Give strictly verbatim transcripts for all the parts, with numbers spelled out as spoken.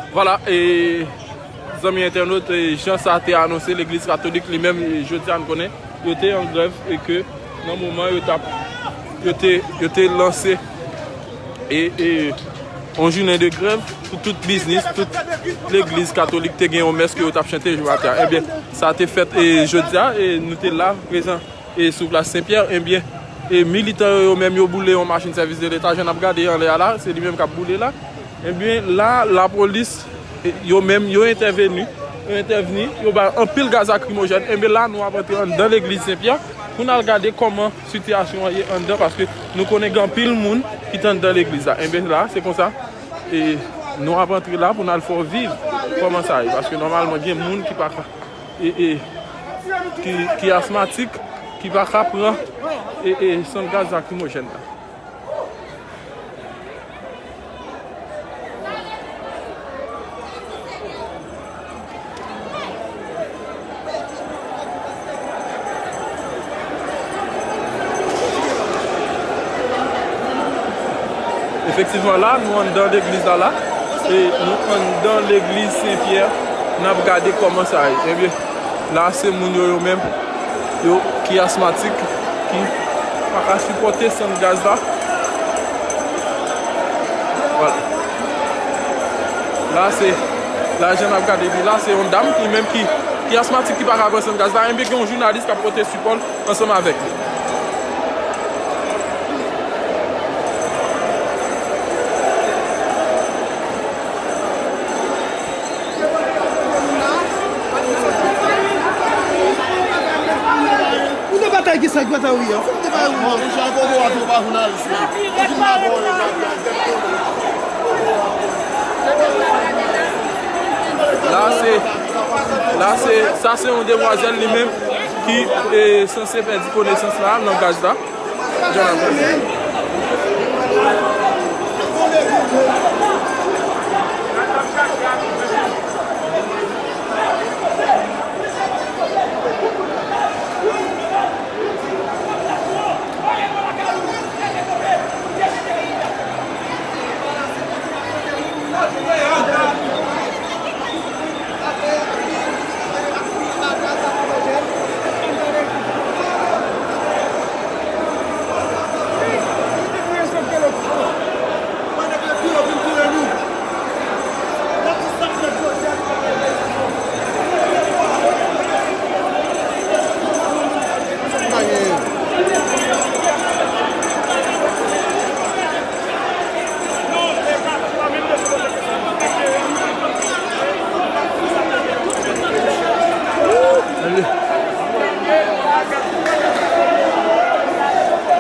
Vwala, e zanmi entènot, e jan sa te anonse, Legliz Katolik li menm, e jodi a n konnen, yo te an grèv e ke nan moman yo t ap, yo te, yo te lanse e, e yon jounen de grèv pou tout biznis, tout legliz katolik te gen yon mès ke yo t ap chante jou maten an. Ebyen, sa te fèt e jodi a, e nou te la prezan e sou plas Sen Pyè, ebyen, e militan yo, yo menm yo boule yon machin sèvis de leta, jan n ap gade anlè a la, se li menm k ap boule la. Ebyen, la, lapolis, e, yo menm, yo entèveni, yo entèvni, yo bay anpil gaz lakrimojèn. Ebyen, la, nou ap antre anndan legliz Sen Pyè pou n al gade kòman sitiyasyon an ye anndan, paske nou konnen gen anpil moun ki t anndan legliz la. Ebyen, la, se konsa, e nou ap antre la pou n al fè w viv kòman sa ye, paske nòmalman, gen moun ki pa ka e, e, ki, ki asmatik, ki pa ka pran, e, e, sant gaz lakrimojèn nan. Efektivman, la, nou anndan legliz la, la. E nou anndan legliz Sen Pyè. N ap gade kòman sa ye. Ebyen, la, se moun yo, yo menm, yo ki asmatik, ki pa ka sipòte sant gaz la. Vwala. La, se, la, jan n ap gade li la, se yon dam ki menm ki, ki asmatik, ki pa ka pran sant gaz la. Ebyen, gen yon jounalis k ap pote sipò l ansanm avèk li. Ou te batay ki sa ki batay ou ye? Fòk ou te batay ou. Bon, mesye, ankò ou pa jounalis la. Ou fin la bon, la, se, la, se, sa se yon demwazèl li menm ki, e, sanse pèdi konesans la nan gaz la. Jan n ap gade.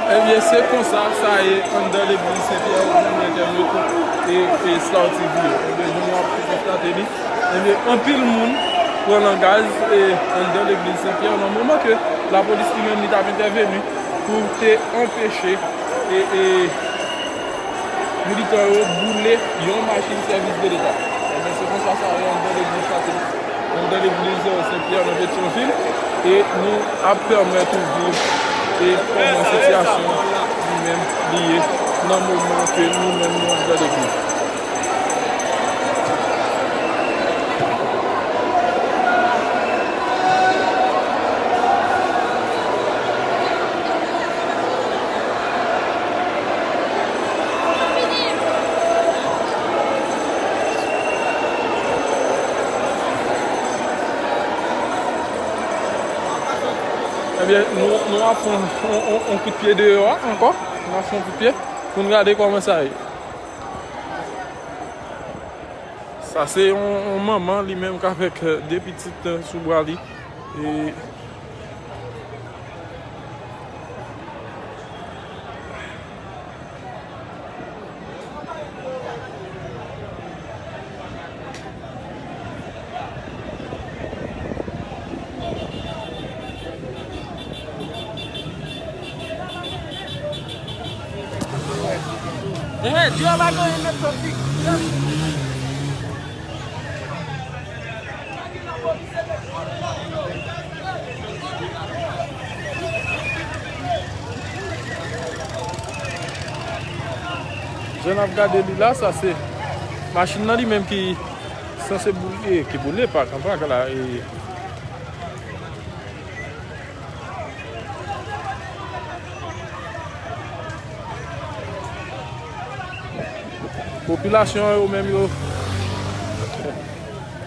Ebyen, se konsa sa ye anndan legliz Sen Pyè, ou menm entènot e, e Star T V yo. Ebyen, jan nou ap konstate li, ebyen, anpil moun pran nan gaz e anndan legliz Sen Pyè nan moman ke lapolis li menm li t ap entèveni pou te anpeche e, e militan yo boule yon machin sèvis de leta. Ebyen, se konsa sa ye anndan legliz Katolik, anndan legliz, e, Sen Pyè nan Petyonvil, e nou ap pèmèt ou viv e kòman sitiyasyon li menm li ye nan moman ke nou menm nou anndan legliz. Ebyen, nou, nou ap fè yon, yon, yon, yon kout pye deyò a ankò. Nou ap fè yon kout pye pou n gade kòman sa ye. Sa se yon, yon manman li menm k avèk, e, de pitit, e, sou bra li. E Jan n ap gade li la, sa se machin nan li menm ki Sanse boule, ki boule, pa kanpe la. E popilasyon an, yo menm, yo,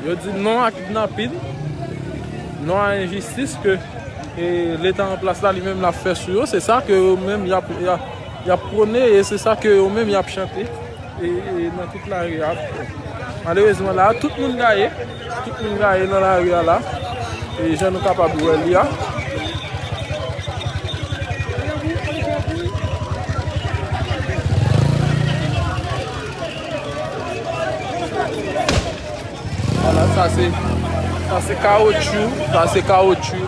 yo di non a kidnapin, non a enjistis ke, e, Leta an plas la, li menm, l ap fè sou yo. Se sa ke yo menm, y ap, y ap, y ap pwone, e se sa ke yo menm, y ap chante. E, e nan tout lari a. Malerezman, la, tout moun gaye. Tout moun gaye nan lari a la. E jan nou kapab wè li a. Vwala, sa se, sa se kawotchou, sa se kawotchou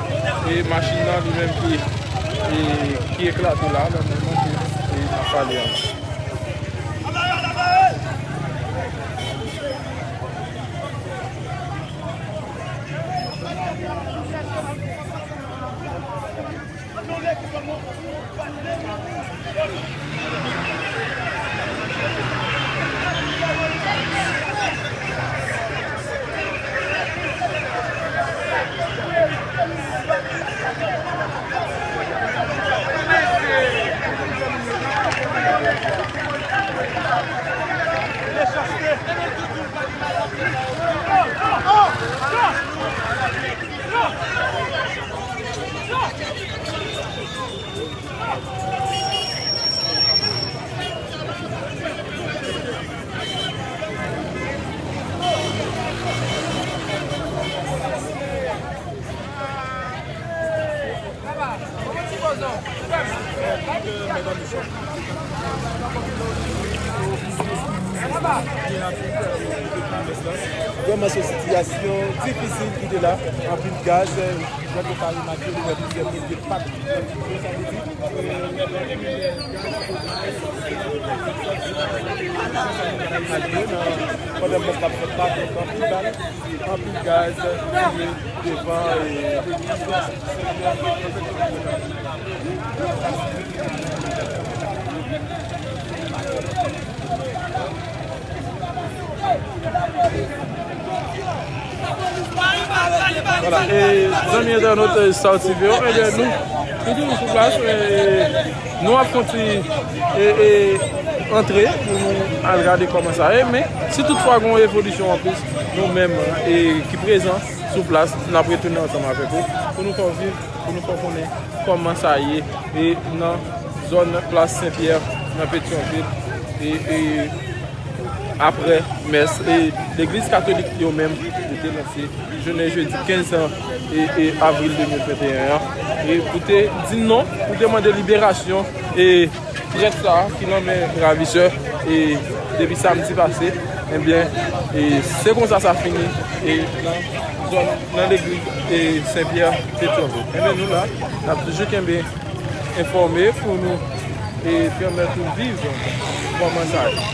e machin nan li menm ki, e, ki eklate la, nan moman ke, e, n ap pale a. Vrèman, se yon sitiyasyon difisil ki te la, anpil gaz, jan nou ka remake, nou wè plizyè moun ki pa t nan ti fè, sa vle di, pandan mès la ap fèt la, anpil bal, anpil gaz, devan, e, Vwala, e, zanmi entènot, e, Star T V yo, ebyen, nou, nou toujou sou plas, e, nou ap fè yon ti, e, e, antre pou nou al gade kòman sa ye, men si toutfwa gen yon evolisyon anplis, nou menm, e, ki prezan sou plas, n ap retounen ansanm avèk ou pou nou fè w viv, pou nou fè w konnen kòman sa ye, e, nan zòn Plas Sen Pyè, nan Petyonvil, e, e, apre mès, e, legliz katolik yo menm, yo te lanse jounen jedi kenz e, e, avril de mil venteyen an, e pou te di non, pou te mande liberasyon, e, prèt sa a ki nan men ravisè, e, depi samdi pase, ebyen, e, se konsa sa fini, e, nan zòn, nan legliz, e, Sen Pyè Petyonvil. Ebyen, nou la, n ap toujou kenbe enfòme pou nou, e, pèmèt ou viv kòman sa ye.